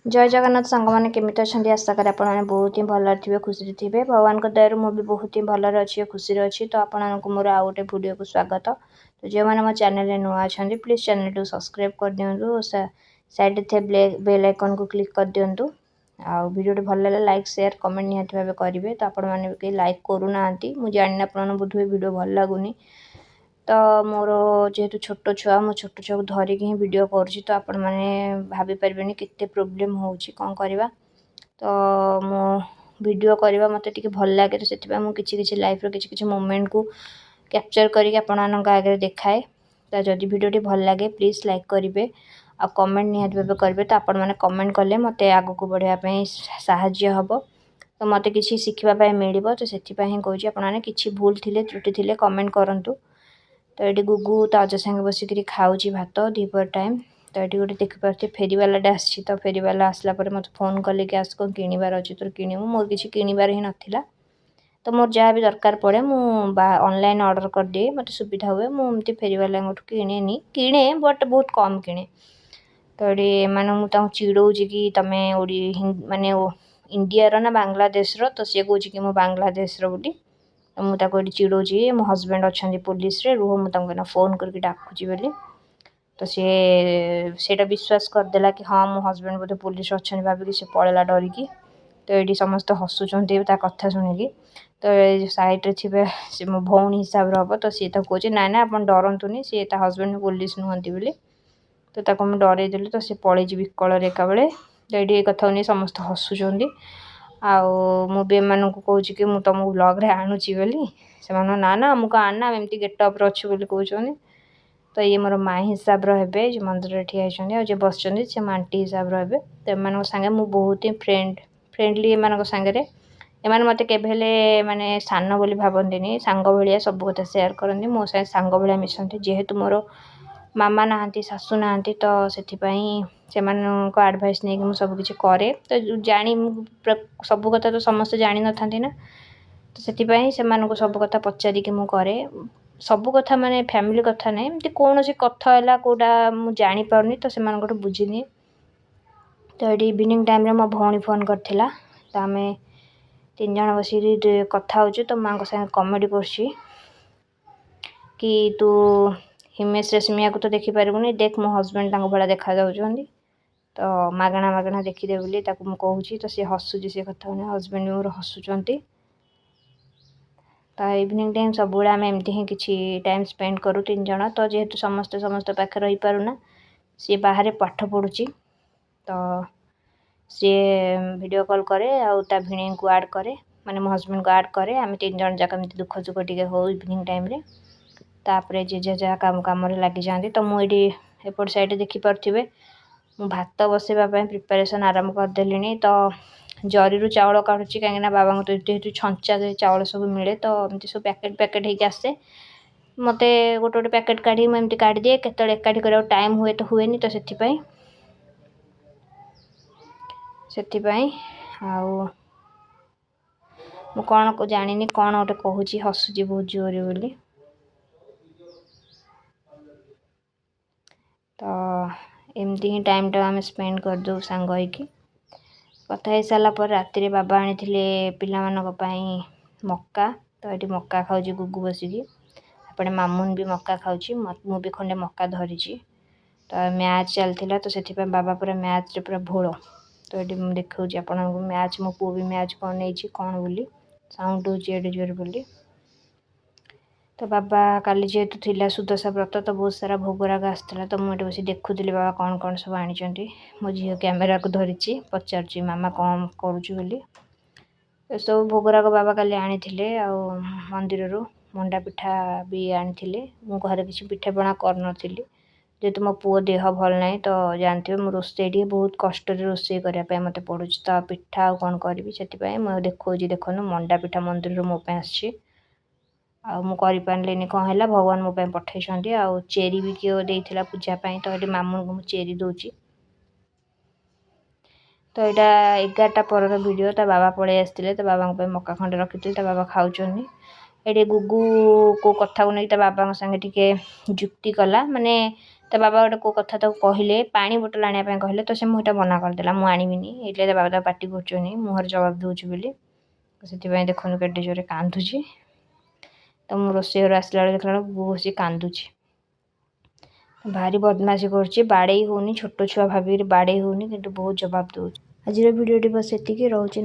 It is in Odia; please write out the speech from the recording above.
ଜୟ ଜଗନ୍ନାଥ ସାଙ୍ଗମାନେ, କେମିତି ଅଛନ୍ତି? ଆଶା କରେ ଆପଣମାନେ ବହୁତ ହିଁ ଭଲରେ ଥିବେ, ଖୁସିରେ ଥିବେ। ଭଗବାନଙ୍କ ଦୟାରୁ ମୁଁ ବି ବହୁତ ହିଁ ଭଲରେ ଅଛି, ଖୁସିରେ ଅଛି। ତ ଆପଣମାନଙ୍କୁ ମୋର ଆଉ ଗୋଟେ ଭିଡ଼ିଓକୁ ସ୍ୱାଗତ। ତ ଯେଉଁମାନେ ମୋ ଚ୍ୟାନେଲରେ ନୂଆ ଅଛନ୍ତି, ପ୍ଲିଜ୍ ଚ୍ୟାନେଲଟିକୁ ସବସ୍କ୍ରାଇବ୍ କରିଦିଅନ୍ତୁ, ସାଇଡ଼୍ରେ ଥିବା ବେଲ୍ ଆଇକନ୍କୁ କ୍ଲିକ୍ କରିଦିଅନ୍ତୁ। ଆଉ ଭିଡ଼ିଓଟି ଭଲ ଲାଗିଲେ ଲାଇକ୍, ସେୟାର, କମେଣ୍ଟ ନିହାତି ଭାବେ କରିବେ। ତ ଆପଣମାନେ ବି କେହି ଲାଇକ୍ କରୁନାହାନ୍ତି, ମୁଁ ଜାଣିନି ଆପଣମାନଙ୍କୁ ବୋଧହୁଏ ଭିଡ଼ିଓ ଭଲ ଲାଗୁନି। ତ ମୋର ଯେହେତୁ ଛୋଟ ଛୁଆ, ମୁଁ ଛୋଟ ଛୁଆକୁ ଧରିକି ହିଁ ଭିଡ଼ିଓ କରୁଛି, ତ ଆପଣମାନେ ଭାବିପାରିବେନି କେତେ ପ୍ରୋବ୍ଲେମ୍ ହେଉଛି। କ'ଣ କରିବା, ତ ମୁଁ ଭିଡ଼ିଓ କରିବା ମୋତେ ଟିକେ ଭଲ ଲାଗେ, ତ ସେଥିପାଇଁ ମୁଁ କିଛି କିଛି ଲାଇଫ୍ର କିଛି କିଛି ମୋମେଣ୍ଟକୁ କ୍ୟାପଚର୍ କରିକି ଆପଣମାନଙ୍କ ଆଗରେ ଦେଖାଏ। ତ ଯଦି ଭିଡ଼ିଓଟି ଭଲ ଲାଗେ, ପ୍ଲିଜ୍ ଲାଇକ୍ କରିବେ ଆଉ କମେଣ୍ଟ ନିହାତି ଭାବେ କରିବେ। ତ ଆପଣମାନେ କମେଣ୍ଟ କଲେ ମୋତେ ଆଗକୁ ବଢ଼ିବା ପାଇଁ ସାହାଯ୍ୟ ହେବ, ତ ମୋତେ କିଛି ଶିଖିବା ପାଇଁ ମିଳିବ। ତ ସେଥିପାଇଁ ହିଁ କହୁଛି, ଆପଣମାନେ କିଛି ଭୁଲ ଥିଲେ, ତ୍ରୁଟି ଥିଲେ କମେଣ୍ଟ କରନ୍ତୁ। ତ ଏଠି ଗୁଗୁ ତା ଅଜା ସାଙ୍ଗେ ବସିକିରି ଖାଉଛି ଭାତ ଦ୍ୱିପହର ଟାଇମ୍। ତ ଏଠି ଗୋଟେ ଦେଖିପାରୁଥିବେ ଫେରିବାଲାଟା ଆସିଛି। ତ ଫେରିବାଲା ଆସିଲା ପରେ ମୋତେ ଫୋନ୍ କଲେ କି ଆସ, କ'ଣ କିଣିବାର ଅଛି ତୋର କିଣିବୁ। ମୋର କିଛି କିଣିବାର ହିଁ ନଥିଲା। ତ ମୋର ଯାହା ବି ଦରକାର ପଡ଼େ, ମୁଁ ବା ଅନଲାଇନ୍ ଅର୍ଡ଼ର କରିଦିଏ, ମୋତେ ସୁବିଧା ହୁଏ। ମୁଁ ଏମିତି ଫେରିବାଲାଙ୍କଠୁ କିଣେନି, କିଣେ ବଟ୍ ବହୁତ କମ୍ କିଣେ। ତ ଏଠି ଏମାନେ, ମୁଁ ତାଙ୍କୁ ଚିଡ଼ଉଛି କି ତମେ ମାନେ ଇଣ୍ଡିଆର ନା ବାଂଲାଦେଶର? ତ ସିଏ କହୁଛି କି ମୁଁ ବାଂଲାଦେଶର ବୋଲି। ତ ମୁଁ ତାକୁ ଏଠି ଚିଡ଼ଉଛି, ମୋ ହଜବେଣ୍ଡ ଅଛନ୍ତି ପୋଲିସରେ, ରୁହ ମୁଁ ତାଙ୍କୁ ଏଇନା ଫୋନ୍ କରିକି ଡାକୁଛି ବୋଲି। ତ ସିଏ ସେଇଟା ବିଶ୍ୱାସ କରିଦେଲା କି ହଁ, ମୋ ହଜବେଣ୍ଡ ବୋଧେ ପୋଲିସ ଅଛନ୍ତି ଭାବିକି ସେ ପଳେଇଲା ଡରିକି। ତ ଏଇଠି ସମସ୍ତେ ହସୁଛନ୍ତି ତା କଥା ଶୁଣିକି। ତ ଏ ସାଇଡ଼୍ରେ ଥିବେ ସେ ମୋ ଭଉଣୀ ହିସାବରେ ହେବ, ତ ସିଏ ତାକୁ କହୁଛି ନାଇଁ ନାଇଁ, ଆପଣ ଡରନ୍ତୁନି, ସିଏ ତା ହଜବେଣ୍ଡ ପୋଲିସ ନୁହନ୍ତି ବୋଲି। ତ ତାକୁ ମୁଁ ଡରେଇଦେଲି, ତ ସେ ପଳେଇଛି ବିକଳରେ ଏକାବେଳେ। ତ ଏଇଠି ଏ କଥାକୁ ନେଇ ସମସ୍ତେ ହସୁଛନ୍ତି। ଆଉ ମୁଁ ବି ଏମାନଙ୍କୁ କହୁଛି କି ମୁଁ ତୁମକୁ ବ୍ଲଗ୍ରେ ଆଣୁଛି ବୋଲି। ସେମାନେ ନା ନା, ଆମକୁ ଆଣନା, ଆମେ ଏମିତି ଗେଟଅପ୍ରେ ଅଛୁ ବୋଲି କହୁଛନ୍ତି। ତ ଇଏ ମୋର ମାଇଁ ହିସାବର ହେବେ, ଯେ ମନ୍ଦିରରେ ଠିଆ ହେଇଛନ୍ତି, ଆଉ ଯିଏ ବସିଛନ୍ତି ସେ ମୋ ଆଣ୍ଟି ହିସାବର ହେବେ। ତ ଏମାନଙ୍କ ସାଙ୍ଗେ ମୁଁ ବହୁତ ହିଁ ଫ୍ରେଣ୍ଡଲି। ଏମାନଙ୍କ ସାଙ୍ଗରେ ଏମାନେ ମୋତେ କେବେ ହେଲେ ମାନେ ସାନ ବୋଲି ଭାବନ୍ତିନି, ସାଙ୍ଗ ଭଳିଆ ସବୁ କଥା ସେୟାର କରନ୍ତି, ମୋ ସାଙ୍ଗେ ସାଙ୍ଗ ଭଳିଆ ମିଶନ୍ତି। ଯେହେତୁ ମୋର ମାମା ନାହାନ୍ତି, ଶାଶୁ ନାହାନ୍ତି, ତ ସେଥିପାଇଁ ସେମାନଙ୍କ ଆଡ଼ଭାଇସ୍ ନେଇକି ମୁଁ ସବୁକିଛି କରେ। ତ ଜାଣି ସବୁ କଥା ତ ସମସ୍ତେ ଜାଣିନଥାନ୍ତି ନା, ତ ସେଥିପାଇଁ ସେମାନଙ୍କୁ ସବୁ କଥା ପଚାରିକି ମୁଁ କରେ। ସବୁ କଥା ମାନେ ଫ୍ୟାମିଲି କଥା ନାହିଁ, ଏମିତି କୌଣସି କଥା ହେଲା କେଉଁଟା ମୁଁ ଜାଣିପାରୁନି, ତ ସେମାନଙ୍କଠୁ ବୁଝିନିଏ। ତ ଏଠି ଇଭିନିଂ ଟାଇମ୍ରେ ମୋ ଭଉଣୀ ଫୋନ୍ କରିଥିଲା, ତ ଆମେ ତିନି ଜଣ ବସିକି କଥା ହେଉଛୁ। ତ ମାଆଙ୍କ ସାଙ୍ଗେ କମେଡ଼ି କରୁଛି କି ତୁ ହିମେଶ ରେଶମିଆକୁ ତ ଦେଖିପାରିବୁନି, ଦେଖ ମୋ ହଜବେଣ୍ଡ ତାଙ୍କ ଭଳିଆ ଦେଖାଯାଉଛନ୍ତି, ତ ମାଗଣା ମାଗଣା ଦେଖିଦେ ବୋଲି ତାକୁ ମୁଁ କହୁଛି। ତ ସିଏ ହସୁଛି ସେ କଥା, ହଜବେଣ୍ଡ ମୋର ହସୁଛନ୍ତି। ତ ଇଭିନିଂ ଟାଇମ୍ ସବୁବେଳେ ଆମେ ଏମିତି ହିଁ କିଛି ଟାଇମ୍ ସ୍ପେଣ୍ଡ କରୁ ତିନି ଜଣ। ତ ଯେହେତୁ ସମସ୍ତେ ସମସ୍ତ ପାଖରେ ରହିପାରୁନା, ସିଏ ବାହାରେ ପାଠ ପଢ଼ୁଛି, ତ ସିଏ ଭିଡ଼ିଓ କଲ୍ କରେ ଆଉ ତା ଭିଣେଇଙ୍କୁ ଆଡ଼୍ କରେ, ମାନେ ମୋ ହଜବେଣ୍ଡକୁ ଆଡ଼୍ କରେ। ଆମେ ତିନି ଜଣ ଯାକ ଏମିତି ଦୁଃଖ ସୁଖ ଟିକେ ହଉ ଇଭିନିଂ ଟାଇମ୍ରେ। ତାପରେ ଯିଏ ଯାହା କାମରେ ଲାଗିଯାଆନ୍ତି। ତ ମୁଁ ଏଇଠି ଏପଟ ସାଇଡ଼୍ରେ ଦେଖିପାରୁଥିବେ, ମୁଁ ଭାତ ବସେଇବା ପାଇଁ ପ୍ରିପାରେସନ୍ ଆରମ୍ଭ କରିଦେଲିଣି। ତ ଜରିରୁ ଚାଉଳ କାଢ଼ୁଛି, କାହିଁକିନା ବାବାଙ୍କୁ ତ ଯେହେତୁ ଛଞ୍ଚା ଚାଉଳ ସବୁ ମିଳେ, ତ ଏମିତି ସବୁ ପ୍ୟାକେଟ୍ ପ୍ୟାକେଟ୍ ହେଇକି ଆସେ। ମୋତେ ଗୋଟେ ଗୋଟେ ପ୍ୟାକେଟ୍ କାଢ଼ି ମୁଁ ଏମିତି କାଢ଼ିଦିଏ, କେତେବେଳେ ଏକାଠି କରିବାକୁ ଟାଇମ୍ ହୁଏ ତ ହୁଏନି, ତ ସେଥିପାଇଁ। ଆଉ ମୁଁ କ'ଣ ଜାଣିନି, କ'ଣ ଗୋଟେ କହୁଛି, ହସୁଛି ବହୁତ ଜୋରରେ ବୋଲି। ତ ଏମିତି ହିଁ ଟାଇମ୍ଟା ଆମେ ସ୍ପେଣ୍ଡ କରିଦେଉ ସାଙ୍ଗ ହେଇକି। କଥା ହେଇସାରିଲା ପରେ ରାତିରେ ବାବା ଆଣିଥିଲେ ପିଲାମାନଙ୍କ ପାଇଁ ମକା। ତ ଏଠି ମକା ଖାଉଛି ଗୁଗୁ ବସିକି, ଏପଟେ ମାମୁନ ବି ମକା ଖାଉଛି, ମୁଁ ବି ଖଣ୍ଡେ ମକା ଧରିଛି। ତ ମ୍ୟାଚ୍ ଚାଲିଥିଲା, ତ ସେଥିପାଇଁ ବାବା ପୁରା ମ୍ୟାଚ୍ରେ ପୁରା ଭୋଳ। ତ ଏଠି ମୁଁ ଦେଖାଉଛି ଆପଣଙ୍କୁ ମ୍ୟାଚ୍, ମୋ ପୁଅ ବି ମ୍ୟାଚ୍ କ'ଣ ନେଇଛି କ'ଣ ବୋଲି ସାଉଣ୍ଡ ହେଉଛି ଏଠି ଜୋରେ ବୋଲି। ତ ବାବା କାଲି ଯେହେତୁ ଥିଲା ସୁଦଶା ବ୍ରତ, ତ ବହୁତ ସାରା ଭୋଗରାଗ ଆସିଥିଲା। ତ ମୁଁ ଏଠି ବସି ଦେଖୁଥିଲି ବାବା କ'ଣ କ'ଣ ସବୁ ଆଣିଛନ୍ତି। ମୋ ଝିଅ କ୍ୟାମେରାକୁ ଧରିଛି, ପଚାରୁଛି ମାମା କ'ଣ କରୁଛୁ ବୋଲି। ଏସବୁ ଭୋଗରାଗ ବାବା କାଲି ଆଣିଥିଲେ, ଆଉ ମନ୍ଦିରରୁ ମଣ୍ଡା ପିଠା ବି ଆଣିଥିଲେ। ମୁଁ ଘରେ କିଛି ପିଠାପଣା କରିନଥିଲି, ଯେହେତୁ ମୋ ପୁଅ ଦେହ ଭଲ ନାହିଁ। ତ ଜାଣିଥିବେ, ମୁଁ ରୋଷେଇ ଟିକେ ବହୁତ କଷ୍ଟରେ ରୋଷେଇ କରିବା ପାଇଁ ମୋତେ ପଡ଼ୁଛି, ତ ପିଠା ଆଉ କ'ଣ କରିବି? ସେଥିପାଇଁ ମୁଁ ଦେଖାଉଛି, ଦେଖନ୍ତୁ ମଣ୍ଡା ପିଠା ମନ୍ଦିରରୁ ମୋ ପାଇଁ ଆସିଛି, ଆଉ ମୁଁ କରିପାରିଲିନି, କ'ଣ ହେଲା, ଭଗବାନ ମୋ ପାଇଁ ପଠେଇଛନ୍ତି। ଆଉ ଚେରି ବି କିଏ ଦେଇଥିଲା ପୂଜା ପାଇଁ। ତ ଏଠି ମାମୁଁଙ୍କୁ ମୁଁ ଚେରି ଦେଉଛି। ତ ଏଇଟା 11ଟା ପରର ଭିଡ଼ିଓ। ତା ବାବା ପଳେଇ ଆସିଥିଲେ, ତା ବାବାଙ୍କ ପାଇଁ ମକା ଖଣ୍ଡେ ରଖିଥିଲି, ତା ବାବା ଖାଉଛନ୍ତି। ଏଠି ଗୁଗୁ କେଉଁ କଥାକୁ ନେଇକି ତା ବାବାଙ୍କ ସାଙ୍ଗେ ଟିକେ ଯୁକ୍ତି କଲା, ମାନେ ତା ବାବା ଗୋଟେ କେଉଁ କଥା ତାକୁ କହିଲେ, ପାଣି ବୋଟଲ ଆଣିବା ପାଇଁ କହିଲେ, ତ ସେ ମୁହଁଟା ମନା କରିଦେଲା, ମୁଁ ଆଣିବିନି। ଏଇଟା ତା ବାବା ତାକୁ ପାଟି କରୁଛନ୍ତି, ମୁହଁରେ ଜବାବ ଦେଉଛି ବୋଲି। ସେଥିପାଇଁ ଦେଖନ୍ତୁ କେତେ ଜୋରେ କାନ୍ଦୁଛି। ତ ମୁଁ ରୋଷେଇ ଘରୁ ଆସିଲା ବେଳେ ଦେଖିଲା ବେଳକୁ ବସି କାନ୍ଦୁଛି। ଭାରି ବଦମାସି କରୁଛି, ବାଡ଼େଇ ହେଉନି, ଛୋଟ ଛୁଆ ଭାବିକିରି ବାଡ଼େଇ ହେଉନି, କିନ୍ତୁ ବହୁତ ଜବାବ ଦେଉଛି। ଆଜିର ଭିଡ଼ିଓଟି ବସ୍ ଏତିକି ରହୁଛି।